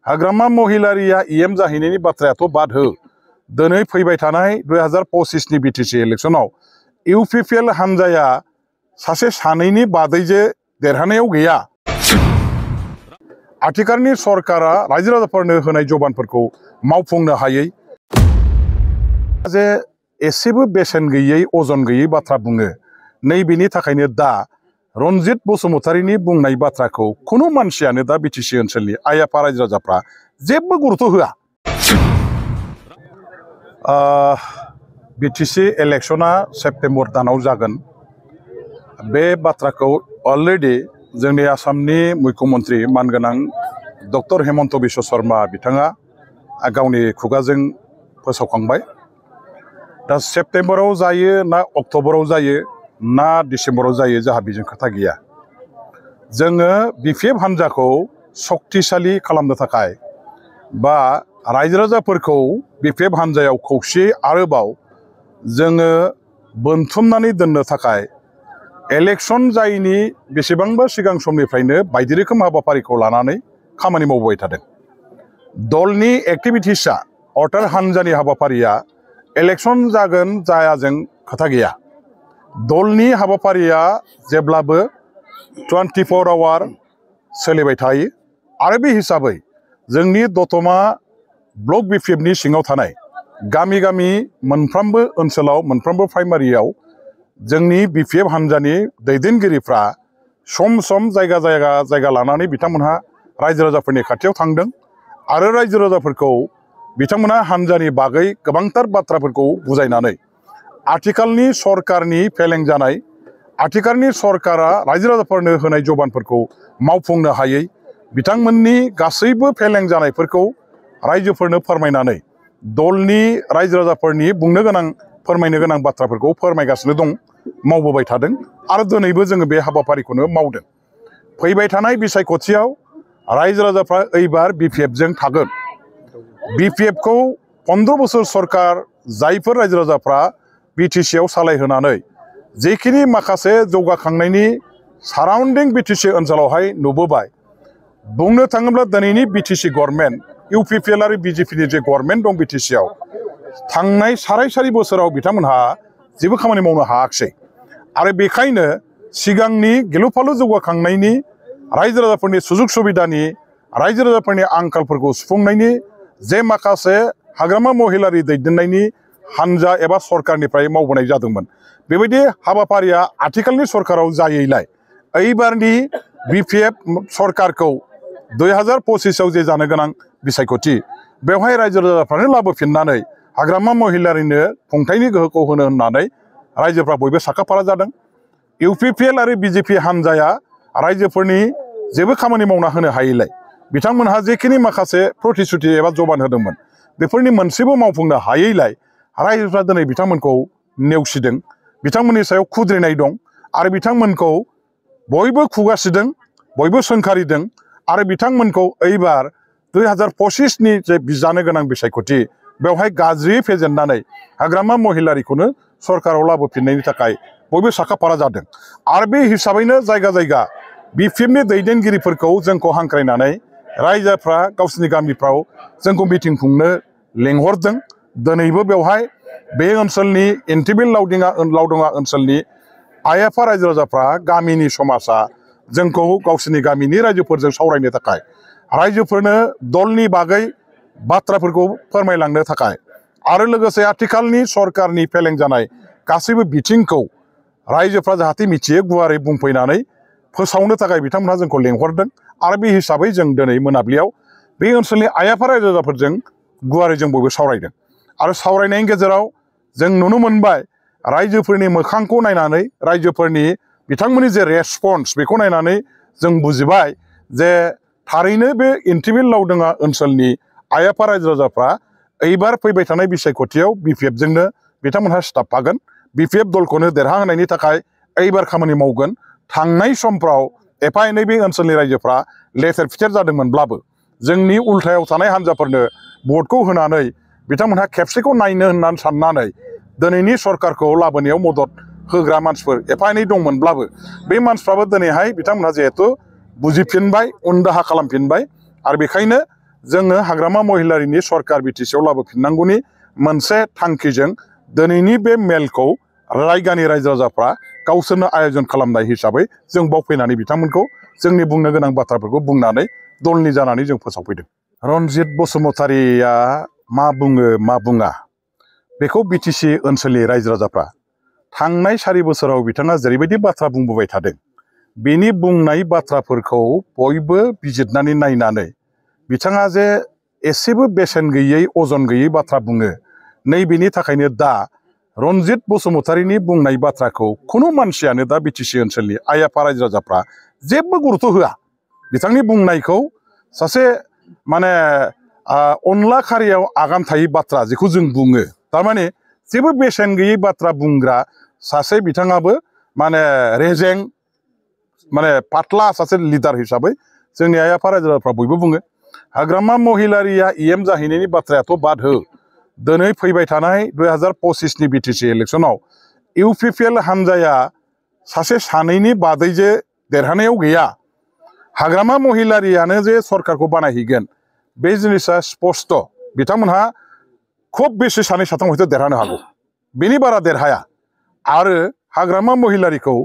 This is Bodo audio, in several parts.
हाग्रामा महिलारिया इएम जाहैनायनि बाथ्रायाथ' बाद हो दिनै फैबाय थानाय 2025 नि बिटिसि इलेक्शनाव इउपिपिएल हानजाया सासे सानैनि बादैजे देरहानायाव गैया। आथिखालनि सरकारा रायजो राजाफोरनो होनाय जबानफोरखौ मावफुंनो हायै जे एसेबो बेसेन गैयै अजन गैयै बाथ्रा बुङो। नैबेनि थाखायनो दा रनजित बसुमतारीनि बुंनाय बाथ्राखौ खुनु मानसियानो दा बिटिसि ओनसोलनि आइ आफा रायजो राजाफ्रा जेबो गुरुत्व होआ। बिटिसि इलेक्शना सेप्तेम्बर दानाव जागोन बे बाथ्राखौ अलरेडि जोंनि आसामनि मुख्यमन्त्री मानगोनां डक्टर हेमन्त बिश्व शर्मा बिथाङा गावनि खुगाजों फोसावखांबाय। दा सेप्तेम्बराव जायो ना अक्ट'बराव जायो ना डिसेम्बराव जायो जोंहा बेजों खोथा गैया। जोङो बिपिएफ हान्जाखौ सक्तिशालि खालामनो थाखाय बा रायजो राजाफोरखौ बिपिएफ हान्जायाव खौसेयै आरोबाव जोङो बोनथुमनानै दोननो थाखाय इलेक्शन जायैनि बेसेबांबा सिगां समनिफ्रायनो बायदि रोखोम हाबाफारिखौ लानानै खामानि मावबाय थादों। दलनि एक्टिभिटिसआ अर्থাत हान्जानि हाबाफारिया इलेक्शन जागोन जायाजों खोथा गैया। दलनि हाबाफारिया जेब्लाबो 24 आवार सोलिबाय थायो आरो बे हिसाबै जोंनि दतमा ब्लक बिपिएफनि सिङाव थानाय गामि गामि मोनफ्रोमबो ओनसोलाव मोनफ्रोमबो प्राइमारियाव जोंनि बिपिएफ हान्जानि दैदेनगिरिफ्रा सम सम जायगा लानानै बिथांमोनहा रायजो राजाफोरनि खाथियाव थांदों आरो रायजो राजाफोरखौ बिथांमोनहा हान्जानि बागै गोबांथार बाथ्राफोरखौ बुजायनानै आथिखालनि सरकारनि फेलें जानाय आथिखालनि सरकारा रायजो राजाफोरनो होनाय जबानफोरखौ मावफुंनो हायै बिथांमोननि गासैबो फेलें जानायफोरखौ रायजोफोरनो फोरमायनानै दलनि रायजो राजाफोरनि बुंनो गोनां फोरमायनो गोनां बाथ्राफोरखौ फोरमायगासिनो दं, मावबोबाय थादों आरो दिनैबो जोङो बे हाबाफारिखौनो मावदों। फैबाय थानाय बिसायख'थियाव रायजो राजाफ्रा एबार बिपिएफजों थागोन। बिपिएफखौ 15 बोसोर सरकार जायफोर रायजो राजाफ्रा बिटिसिआव सालायहोनानै जेखिनि माखासे जौगाखांनायनि साराउन्डिं बिटिसि ओनसोलावहाय नुबोबाय, बुंनो थाङोब्ला दिनैनि बिटिसि गभर्नमेन्ट इउपिपिएल आरो बिजेपिनि जे गभर्नमेन्ट दं बिटिसिआव थांनाय साराय बोसोराव बिथांमोनहा जेबो खामानि मावनो हायाखिसै आरो बेखायनो सिगांनि गिलु फालु जौगाखांनायनि रायजो राजाफोरनि सुजुग सुबिदानि रायजो राजाफोरनि आंखालफोरखौ सुफुंनायनि जे माखासे हाग्रामा महिलारि दैदेननायनि हान्जा एबा सरकारनिफ्राय मावबोनाय जादोंमोन, बेबायदि हाबाफारिया आथिखालनि सरकाराव जायैलाय एबारनि बिपिएफ सरकारखौ 2025आव जे जानो गोनां बिसायख'थि बेवहाय रायजो राजाफ्रानो लाबोफिननानै हाग्रामा महिलारिनो खुंथायनि गोहोखौ होनो होननानै रायजोफ्रा बयबो साखाफारा जादों। इउपिपिएल आरो बिजेपि हान्जाया रायजोफोरनि जेबो खामानि मावना होनो हायैलाय बिथांमोनहा जेखिनि माखासे प्रतिश्रुति एबा जबान होदोंमोन बेफोरनि मोनसेबो मावफुंनो हायैलाय रायजोफ्रा दिनै बिथांमोनखौ नेवसिदों, बिथांमोननि सायाव खुद्रिनाय दं आरो बिथांमोनखौ बयबो खुगासिदों, बयबो सोंखारिदों आरो बिथांमोनखौ एबार 2025 नि जे जानो गोनां बिसायख'थि बेवहाय गाज्रि फेजेननानै हाग्रामा महिलारिखौनो सरकाराव लाबोफिननायनि थाखाय बयबो साखाफारा जादों। आरो बे हिसाबैनो जायगा बिपिएफनि दैदेनगिरिफोरखौ जोंखौ हांख्रायनानै रायजोफ्रा गावसिनि गामिफ्राव जोंखौ मिटिं खुंनो लेंहरदों। दिनैबो बेवहाय बे ओनसोलनि एनटिबिल लावदङा ओनसोलनि आइ आफा रायजो राजाफ्रा गामिनि समाजा जोंखौ गावसिनि गामिनि रायजोफोरजों सावरायनो थाखाय रायजोफोरनो दलनि बागै बाथ्राफोरखौ फोरमायलांनो थाखाय आरो लोगोसे आथिखालनि सरकारनि फेलें जानाय गासैबो बिथिंखौ रायजोफ्रा जाहाथे मिथियो गुवारै बुंफैनानै फोसावनो थाखाय बिथांमोनहा जोंखौ लेंहरदों आरो बे हिसाबै जों दिनै मोनाबिलियाव बे ओनसोलनि आइ आफा रायजो राजाफोरजों गुवारै जों बयबो सावरायदों आरो सावरायनायनि गेजेराव जों नुनो मोनबाय रायजोफोरनि मोखांखौ नायनानै रायजोफोरनि बिथांमोननि जे रेसपन्स बेखौ नायनानै जों बुजिबाय जे थारैनो बे एनटिबिल लावदङा ओनसोलनि आइ आफा रायजो राजाफ्रा एबार फैबाय थानाय बिसायख'थियाव बिपिएफजोंनो बिथांमोनहा सिथाबफागोन, बिपिएफ दलखौनो देरहाहोनायनि थाखाय एबार खामानि मावगोन। थांनाय समफ्राव एफा एनै बे ओनसोलनि रायजोफ्रा लेथेर फिथेर जादोंमोनब्लाबो जोंनि उल्थायाव थानाय हान्जाफोरनो भटखौ होनानै बिथांमोनहा खेबसेखौ नायनो होननानै साननानै दिनैनि सरकारखौ लाबोनायाव मदद होग्रा मानसिफोर एफा एनै दंमोनब्लाबो बे मानसिफ्राबो दिनैहाय बिथांमोनहा जिहेथु बुजिफिनबाय, उन दाहा खालामफिनबाय आरो बेखायनो जोङो हाग्रामा महिलारिनि सरकार बिटिसिआव लाबोफिननांगौनि मोनसे थांखिजों दिनैनि बे मेलखौ रायगानि रायजो राजाफ्रा गावसोरनो आयोजन खालामनाय हिसाबै जों बाव फैनानै बिथांमोनखौ जोंनि बुंनो गोनां बाथ्राफोरखौ बुंनानै दलनि जानानै जों फोसावफैदों। रनजित बसुमतारिया मा बुङो मा बुङा बेखौ बिटिसि ओनसोलनि रायजो राजाफ्रा थांनाय 4 बोसोराव बिथाङा जेरैबायदि बाथ्रा बुंबोबाय थादों बेनि बुंनाय बाथ्राफोरखौ बयबो बिजिरनानै नायनानै बिथाङा जे एसेबो बेसेन गैयै अजन गैयै बाथ्रा बुङो नैबेनि थाखायनो दा रनजित बसुमतारिनि बुंनाय बाथ्राखौ खुनु मानसियानो दा बिटिसि ओनसोलनि आइ आफा रायजो राजाफ्रा जेबो गुरुत्व होआ। बिथांनि बुंनायखौ सासे माने अनला खारियाव आगान थायै बाथ्रा जेखौ जों बुङो थारमाने जेबो बेसेन गैयै बाथ्रा बुंग्रा सासे बिथाङाबो माने रेजें माने पातला सासे लिडार हिसाबै जोंनि आइ आफा रायजो राजाफ्रा बयबो बुङो हाग्रामा महिलारिया इएम जाहैनायनि बाथ्रायाथ' बाद हो दिनै फैबाय थानाय 2025नि बिटिसि इलेक्सनाव इउपिपिएल हानजाया सासे सानैनि बादै जे देरहानायाव गैया हाग्रामा महिलारियानो जे सरकारखौ बानायहैगोन बे जिनिसा स्पष्ट बिथांमोनहा खुब बेसे सानै साथाम हयथ' देरहानो हागौ बेनि बारा देरहाया आरो हाग्रामा महिलारिखौ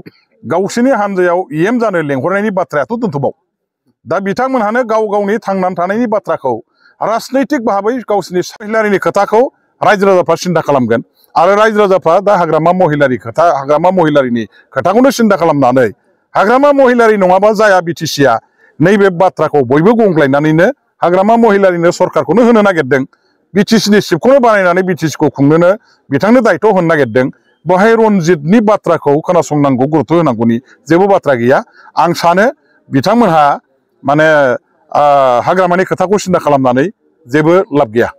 गावसिनि हानजायाव इएम जानो लेंहरनायनि बाथ्रायाथ' दोनथ'बाव दा बिथांमोनहानो गाव गावनि थांनानै थानायनि बाथ्राखौ राजनैतिक भाबै गावसिनि महिलारिनि खोथाखौ रायजो राजाफ्रा सिन्था खालामगोन आरो रायजो राजाफ्रा दा हाग्रामा महिलारिनि खोथाखौनो सिन्था खालामनानै हाग्रामा महिलारि नङाबा जाया बिटिसिआ नैबे बाथ्राखौ बयबो गंग्लायनानैनो हाग्रामा महिलारिनो सरकारखौनो होनो नागिरदों बिटिसिनि सिटखौनो बानायनानै बिटिसिखौ खुंनोनो बिथांनो दायथ' होनो नागिरदों बेवहाय रनजितनि बाथ्राखौ खोनासंनांगौ गुरुत्व होनांगौनि जेबो बाथ्रा गैया आं सानो बिथांमोनहा माने हाग्रामानि खोथाखौ सिन्था खालामनानै जेबो लाब गैया।